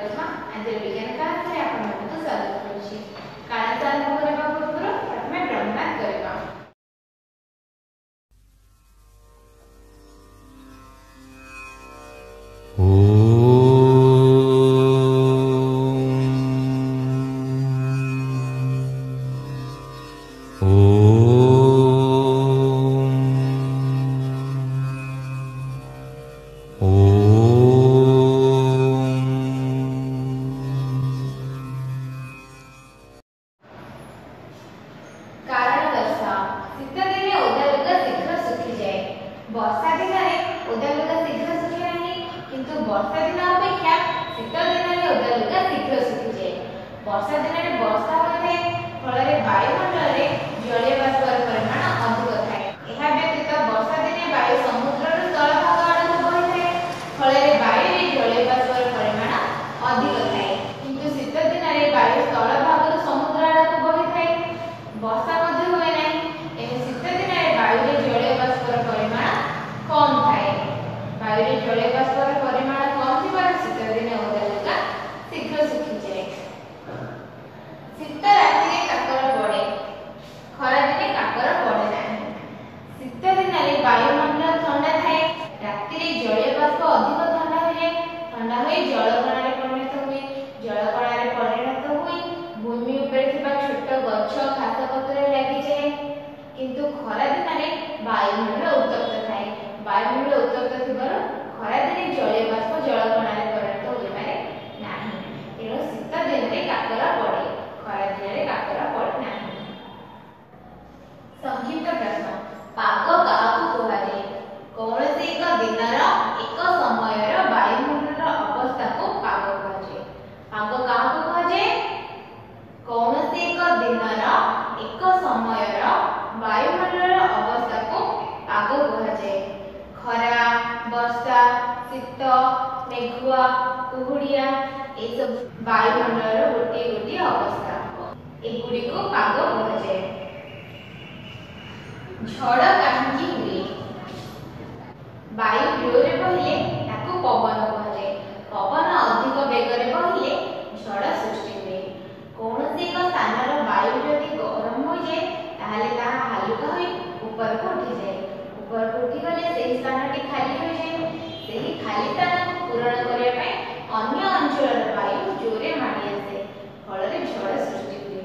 ପ୍ରତିମା। ଆଜିର ବିଜ୍ଞାନ କ୍ଲାସରେ ଆପଣମାନଙ୍କୁ ସ୍ୱାଗତ କରୁଛି। କ୍ଲାସ ଆରମ୍ଭ କରିବା ପୂର୍ବରୁ ପ୍ରଥମେ ବ୍ରହ୍ମନାଦ କରିବା। କାରଣ ଦର୍ଶାଅ। ଶୀତ ଦିନେ ଓଦା ଲୁଗା ଶୀଘ୍ର ଶୁଖିଯାଏ। ବର୍ଷା ଦିନରେ ଓଦା ଲୁଗା ଶୀଘ୍ର ଶୁଖେ ନାହିଁ, କିନ୍ତୁ ବର୍ଷା ଦିନ ଅପେକ୍ଷା ଶୀତ ଦିନରେ ଓଦା ଲୁଗା ଶୀଘ୍ର ଶୁଖିଯାଏ। ବର୍ଷା ଦିନରେ ବର୍ଷା ହୋଇଥାଏ, ଫଳରେ ବାୟୁମଣ୍ଡଳରେ ଜଳୀୟ ବାଷ୍ପର ପରିମାଣ ଅଧିକ ଥାଏ। ଏହା ବ୍ୟତୀତ ବର୍ଷା ଦିନେ ବାୟୁ ସମୁଦ୍ରରୁ ସ୍ଥଳଭାଗ ଆଡ଼କୁ ବହିଥାଏ, ଫଳରେ ବାୟୁରେ ଜଳୀୟ ବାଷ୍ପର ପରିମାଣ ଅଧିକ ଥାଏ। କିନ୍ତୁ ଶୀତ ଦିନରେ ବାୟୁ ସ୍ଥଳଭାଗରୁ ସମୁଦ୍ର ଆଡ଼କୁ ବହିଥାଏ, ବର୍ଷା ମଧ୍ୟ ହୁଏ ନାହିଁ। ତେଣୁ ଶୀତ ଦିନରେ ବାୟୁରେ ଜଳୀୟ ବାଷ୍ପର ପରିମାଣ କମ୍ ଥାଏ। ବାୟୁରେ ଜଳୀୟ ବାଷ୍ପର ପରିମାଣ କମ୍ ଥିବାରୁ ଶୀତ ଦିନେ ଓଦା ଲୁଗା ଶୀଘ୍ର ଶୁଖିଯାଏ। ଶୀତ ରାତିରେ କାକର ପଡ଼େ, ଖରାଦିନେ କାକର ପଡ଼େ ନାହିଁ। ଶୀତ ଦିନରେ ବାୟୁମଣ୍ଡଳ ଥଣ୍ଡା ଥାଏ। ରାତିରେ ଜଳୀୟ ବାଷ୍ପ ଅଧିକ ଥଣ୍ଡା ହୋଇଯାଏ। ଥଣ୍ଡା ହୋଇ ଜଳକଣାରେ ପରିଣତ ହୁଏ। ଜଳକଣାରେ ପରିଣତ ହୋଇ ଭୂମି ଉପରେ ଥିବା ଛୋଟ ଗଛ ଘାସ ପତ୍ରରେ ଲାଗିଯାଏ। କିନ୍ତୁ ଖରା ଦିନରେ ବାୟୁମଣ୍ଡଳ ଉତ୍ତପ୍ତ ଥାଏ। ବାୟୁମଣ୍ଡଳ ଉତ୍ତପ୍ତ ଥିବାରୁ ଖରାଦିନେ ଜଳୀୟ ବାଷ୍ପ ଜଳକଣାରେ ପରିଣତ ହୋଇପାରେ ନାହିଁ। ତେଣୁ ଶୀତ ଦିନରେ କାକର ପଡ଼େ, ଖରା ଦିନରେ କାକର ପଡ଼େ ନାହିଁ। ସଂକ୍ଷିପ୍ତ ପ୍ରଶ୍ନ। ପାଗ କାହାକୁ କୁହାଯାଏ? କୌଣସି ଏକ ଦିନର ଏକ ସମୟର ବାୟୁମଣ୍ଡଳର ଅବସ୍ଥାକୁ ପାଗ କୁହାଯାଏ। ପାଗ କାହାକୁ କୁହାଯାଏ? କୌଣସି ଏକ ଦିନର ଏକ ସମୟର ବାୟୁମଣ୍ଡଳର ଅବସ୍ଥାକୁ ପାଗ କୁହାଯାଏ। ଖରା, ବର୍ଷା, ଶୀତ, ମେଘୁଆ, କୁହୁଡ଼ିଆ ଏସବୁ ବାୟୁମଣ୍ଡଳର ଗୋଟିଏ ଗୋଟିଏ ଅବସ୍ଥା। ଏଗୁଡ଼ିକୁ ପାଗ କୁହାଯାଏ। ଝଡ଼ କାହିଁକି ହୁଏ? ବାୟୁ ଜୋରରେ ବହିଲେ ତାକୁ ପବନ କୁହାଯାଏ। ପବନ ଅଧିକ ବେଗରେ ବହିଲେ ଝଡ଼ ସୃଷ୍ଟି ହୁଏ। କୌଣସି ଏକ ସ୍ଥାନର ବାୟୁ ଯଦି ଗରମ ହୋଇଯାଏ, ତାହେଲେ ତାହା ହାଲୁକା ହୋଇ ଉପରକୁ ଉଠିଯାଏ। ଉପରକୁ ଉଠିଗଲେ ସେହି ସ୍ଥାନଟି ଖାଲି ହୋଇଯାଏ। ସେହି ଖାଲି ସ୍ଥାନକୁ ପୂରଣ କରିବା ପାଇଁ ଅନ୍ୟ ଅଞ୍ଚଳର ବାୟୁ ଜୋରରେ ମାଡ଼ି ଆସେ, ଫଳରେ ଝଡ଼ ସୃଷ୍ଟି ହୁଏ।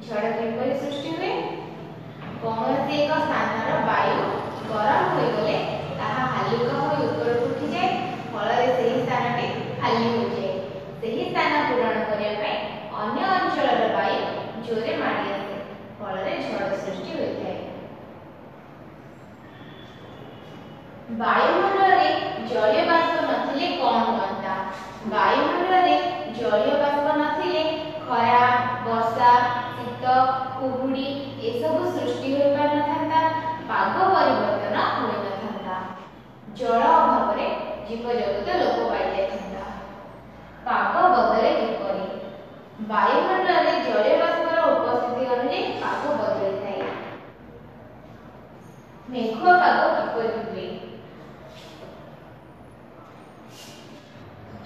ଝଡ଼ କିପରି ସୃଷ୍ଟି ହୁଏ? କୌଣସି ଏକ ସ୍ଥାନର ବାୟୁ ଗରମ ହୋଇଗଲେ ତାହା ହାଲୁକା ହୋଇ ଉପରକୁ ଉଠିଯାଏ, ଫଳରେ ସେହି ସ୍ଥାନଟି ଖାଲି ହୋଇଯାଏ। ସେହି ସ୍ଥାନ ପୂରଣ କରିବା ପାଇଁ ଅନ୍ୟ ଅଞ୍ଚଳର ବାୟୁ ଜୋରରେ ମାଡ଼ି ଆସେ, ଫଳରେ ଝଡ଼ ସୃଷ୍ଟି ହୋଇଥାଏ। ବାୟୁମଣ୍ଡଳରେ ଜଳୀୟ ବାଷ୍ପ ନଥିଲେ କଣ ହୁଅନ୍ତା? ବାୟୁମଣ୍ଡଳରେ ଜଳୀୟ ବାଷ୍ପ ନଥିଲେ ଖରା, ବର୍ଷା, ଶୀତ, କୁହୁଡ଼ି ଏସବୁ ସୃଷ୍ଟି ହୋଇପାରିନଥାନ୍ତା, ପାଗ ପରିବର୍ତ୍ତନ ହୋଇନଥାନ୍ତା। ଜଳ ଅଭାବରେ ଜୀବଜଗତ ଲୋପ ପାଇଯାଇଥାନ୍ତା। ପାଗ ବଦଳେ କିପରି? ବାୟୁମଣ୍ଡଳରେ ଜଳୀୟ ବାଷ୍ପର ଉପସ୍ଥିତି ଅନୁଯାୟୀ ପାଗ ବଦଳିଥାଏ। ମେଘୁଆ ପାଗ କିପରି ହୁଏ?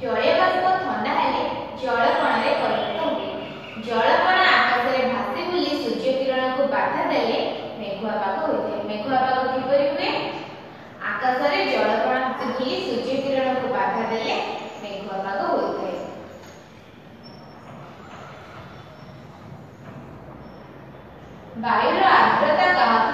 ଜଳୀୟ ବାଷ୍ପ ଥଣ୍ଡା ହେଲେ ଜଳକଣାରେ ପରିଣତ ହୁଏ। ଜଳକଣା ଆକାଶରେ ଭାସି ବୁଲି ସୂର୍ଯ୍ୟ କିରଣକୁ ବାଧା ଦେଲେ ମେଘୁଆ ପାଗ ହୋଇଥାଏ। ମେଘୁଆ ପାଗ କିପରି ହୁଏ? ଆକାଶରେ ଜଳକଣା ଭାସି ବୁଲି ସୂର୍ଯ୍ୟ କିରଣକୁ ବାଧା ଦେଲେ ମେଘୁଆ ପାଗ ହୋଇଥାଏ। ବାୟୁର ଆର୍ଦ୍ରତା କାହାକୁ